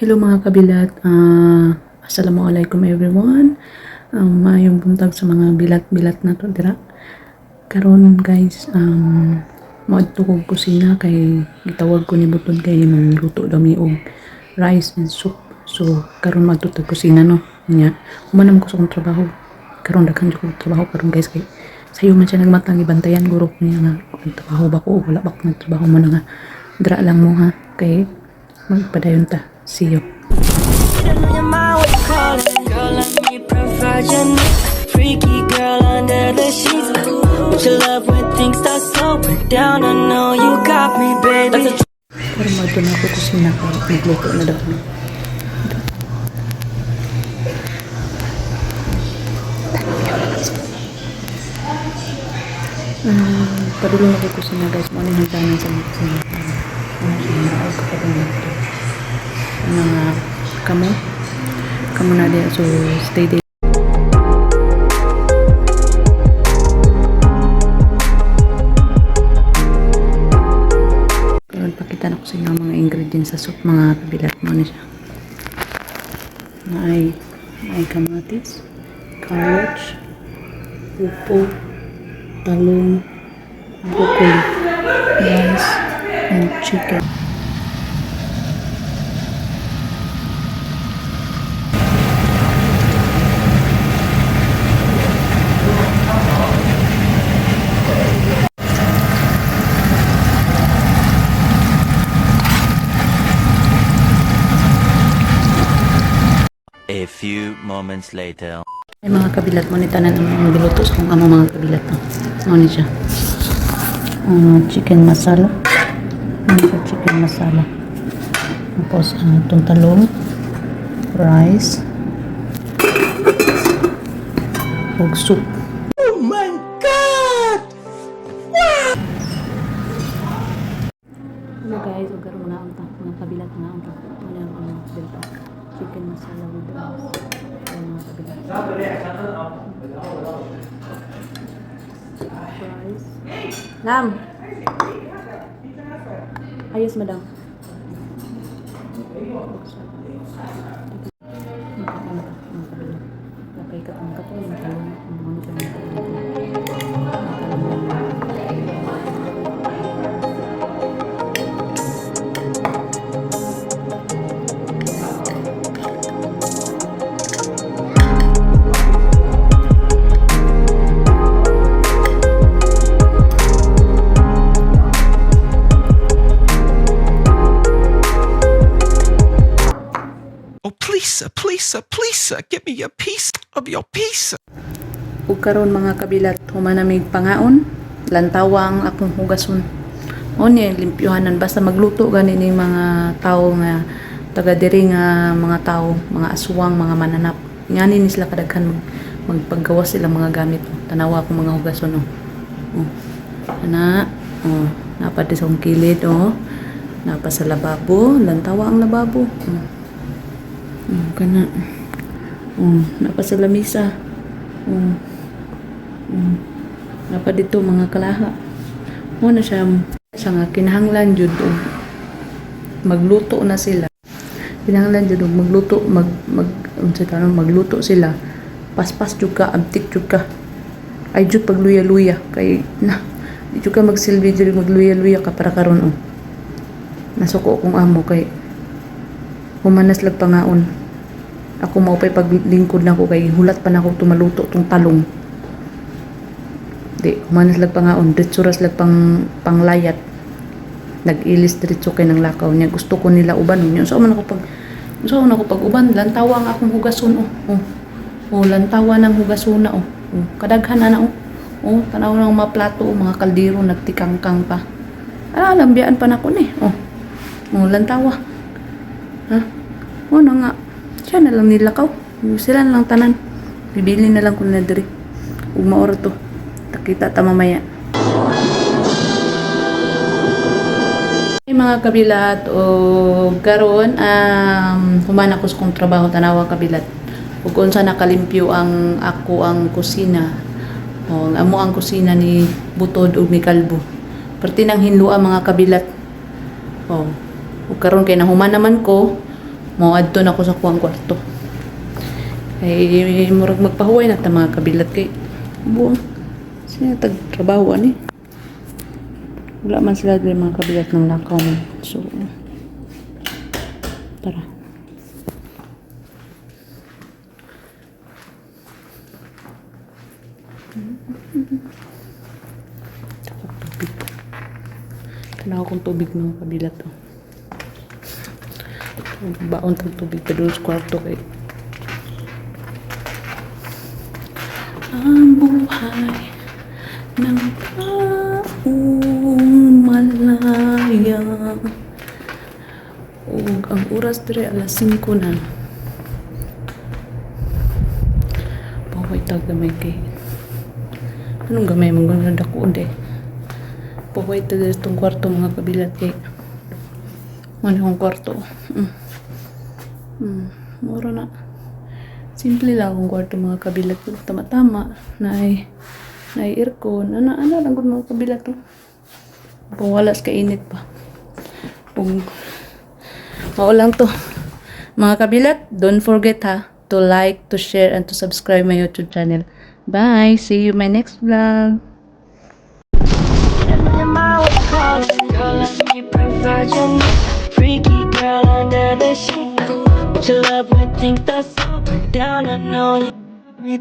Hello mga kabilat, assalamualaikum everyone. Maayong buntag sa mga bilat-bilat na to dira. Karon guys, moadto kog kusina kay gitawag ko ni Butod kay magluto daw mi og rice and soup. So karon moadto tag kusina, no. Nya, human naman ko sa akong trabaho. Karon daghan jud kog trabaho karon guys, kay sayo man siya nagmatang ibantayan guro niya nga nagtrabaho ba ko o wala ba ko nagtrabaho mo na nga dira lang mo ha, kay magpadayon ta. See you. Your mind when you calling. Girl, let me provide your needs. Freaky girl under the sheets. But you love when things start slowing down. I know you got me, baby. That's a Pero moadto na ako kusina kay nagluto na daw kami. Padulong ako kusina guys. Mo ni hagdanan sa mga kusina. Ano siya, naog kapag dito. Mga kamo. Kamo na diya. So, stay there. Karon pakita na ko sa inyo ang mga ingredients sa soup, mga kabilat. Mo ni siya. Naay, naay kamatis, carrots, upo, talong, broccoli, rice, and chicken. A few moments later. Ay mga kabilat, mo ni tanan ang mga giluto sa kong amo, mga kabilat. No. Mo ni siya. Chicken masala. Ano siya, chicken masala. Tapos, itong talong, rice, ug soup. Oh my God! Hello guys, ug karon mga unta, mga kabilat, mga unta. Ano ang mga kabilat? Chicken masala with rice. Ayan, mga kabilat. Rice. Lam! Ayos, madam. Napay katong katong yung talong. Ang mga nito yung talong. Ang talong. Oh, please, sir, please, sir, please, sir, give me a piece of your piece. Ug karon mga kabilat, humanamig pangaon, lantawa ang akong hugason. O niya limpyuhanan basta magluto gani ning mga tawo nga taga diri nga mga tawo, mga aswang, mga mananap. Ngani ni sila kadaghan magpagawas sila mga gamit. Tanawa akong mga hugason, oh. Oh. Ana, oh, napa di sa akong kilid, oh. Napa sa lababo, lantawa ang lababo. Oh. Oh, kana. Oh, napa sa lamisa. Oh. Oh. Napa dito mga kalaha. Mo na siya siya nga kinahanglan jud og magluto na sila. Kinahanglan jud og magluto, mag mag unsa tanong, magluto sila. Paspas jud ka, abtik jud ka. Ay jud pagluya-luya kay na di jud ka magsilbi jud magluya-luya ka para karon, oh. Nasuko akong amo kay humanas lag pangaon. Ako mao pay paglingkod nako kay hulat pa nako tumaluto tong talong. Di, humanas lag pangaon, diretso ras lag pang panglayat. Nag-ilis diretso kay nang lakaw niya. Gusto ko nila uban niya. Unsa man ako pag uban, lantawa ang akong hugason, oh. Oh. Oh, lantawa ng hugason na, oh. Oh, kadaghan na na, oh. Oh, tanaw ng mga plato, oh, mga kaldero nagtikangkang pa. Ah, lambiyaan pa nako ni. Oh. Oh, lantawa. Ha? Oh, na nga. Siya na lang nilakaw. Sila na lang tanan. Bibili na lang ko na diri. Ug maoro to. Takita ta mamaya. Hey, mga kabilat, o karon human ako sa kong trabaho, tanawa kabilat. Ug unsa nakalimpyo ang ako ang kusina. O ang amo ang kusina ni Butod ug ni Kalbo. Perti nang hinlua, mga kabilat. O, ug karon kay nahuman naman ko, Mo adto na ko sa kuang kwarto. Kay murag magpahuway na ta, mga kabilat, kay buong sila tag trabaho ani. Wala man sila diri, mga kabilat, ng lakaw man. So tara. Takot tubig. Tanaw akong tubig, mga kabilat, oh. Baon tag tubig pa doon sa kwarto kay ang buhay ng taong malaya. Ug ang oras dire alas 5 na. Pahuway tag gamay kay anong gamay man gud dako de. Pahuway ta diri itong kwarto, mga kabilat, kay ano akong kwarto. Mura na. Simple lang akong kwarto, mga kabilat. Tama-tama. Naay aircon. Ana, ana lang gud, mga kabilat to. Kung wala sa kainit pa. Kung mao lang to. Mga kabilat, don't forget ha to like, to share, and to subscribe my YouTube channel. Bye! See you my next vlog! My way calling. Girl, let me provide you freaky girl under the sheet. But you love when things are so down. I know you.